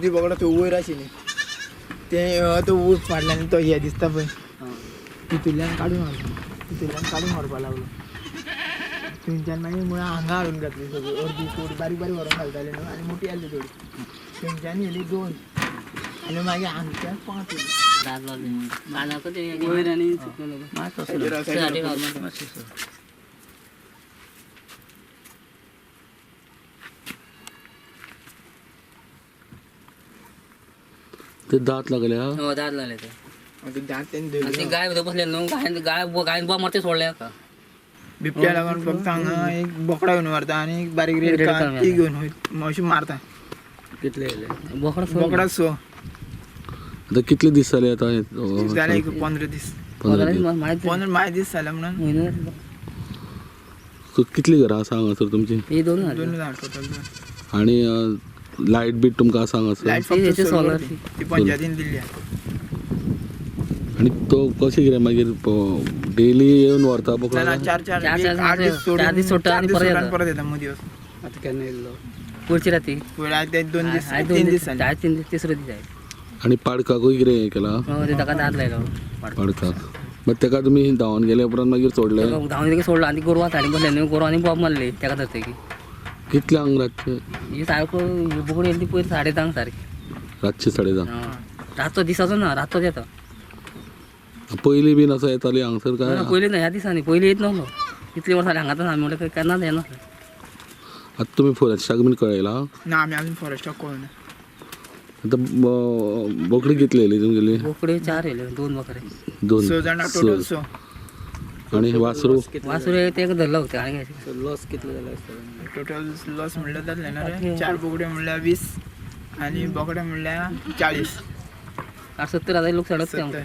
अर्दी बोकडा तो वयर आशिल्ली ते तो वयर फाटल्यान तो हे दिसता पळय तितूंतल्यान काडून व्हरलो, तितूंतल्यान काडून व्हरपाक लागलो. थंयच्यान मागीर मुळां हांगा हाडून घातली सगळी अर्दी थोडी बारीक बारीक व्हरोन घालताले न्हू आनी मोठी आसली थोडी. थंयच्यान येयली 2 आनी मागीर हांगच्यान 5 येयली. वयर आनी सुकलेलो. ते दात लागले हा? हो, दात लागले ते. ते दांत तेणी आनी धरले. ती गाय भितर बसले न्हू, गायन गाय गायन बोब मारते सोडले हाका. बिबट्या लागून फक्त हांगा एक बोकडा घेवन व्हरता आनी एक बारीक रेड रेड कान ती घेवन वयता, अशी मारता. कितले येयले बोकडा? बोकडा 6. आता कितले दीस जाले आता हे? जाले एक 15 दीस. 15 दीस. 15 माय दीस जाले म्हणून. म्हयनो जातलो. सो कितली घरां आसा हांगासर तुमची? ही दोन जाली. 2 जाण टोटल 2. आणि लायट बीट तुमकां आसा हांगासर? लायट फक्त ती सोलर solar. ती पंचायतीन दिल्ली आहा. आणि तो कशें कितें मागीर डेली येवन व्हरता बोकडा? ना, चार चार चार एक 8 दीस सोडून, 4 दीस सोडटा 4 आनी दीस परत सोडून येता. परत येता मदीं वचून. आतां केन्ना येयल्लो? पयरची राती. पयर आयज ते 2 दीस, आयज 3 2 दीस दीस जाले. आयज 3 दीस, तिसरो दीस आयज. आणि पाडकाकूय कितें हें केलां? हो, ते ताका दात लायलो. पाडकाक मागीर तेका तुमी धांवन गेले उपरांत मागीर सोडले? ताका धांवन येतकीर सोडलो आनी गोरवां साडी बसले न्हू, गोरवांनी बोब मारली ताका धरतकीर. कितल्यांक रातचे? ही सारको बोकडी येयली ती पयर 10:30 सारकी. रातचे 10:30? रातचो, दिसाचो ना, रातचोच येता. पयलीं बीन असो येताली हांगसर काय? ना, पयलीं ना, ह्या दिसांनी पयलीं येत नासलो. इतली वर्सां जाली हांगाच आमी, म्हणल्यार केन्नाच येनासलो. आतां तुमी फॉरेस्टाक बीन कळयलां? ना, आमी अजून फॉरेस्टाक कळना. आतां बोकडी कितली येयली तुमगेली? बोकडे 4 येयले, 2 बकरे. 2. 6 जाणां टोटल 6. आणि वासरू? वासुरे ते धरलो होते आणि टोटल लॉस म्हणल्यार जातलें ना रे. 4 बोकडे म्हणल्यार 20 आनी बोकडे म्हणल्यार 40. 70,000 लोक सडत. 70.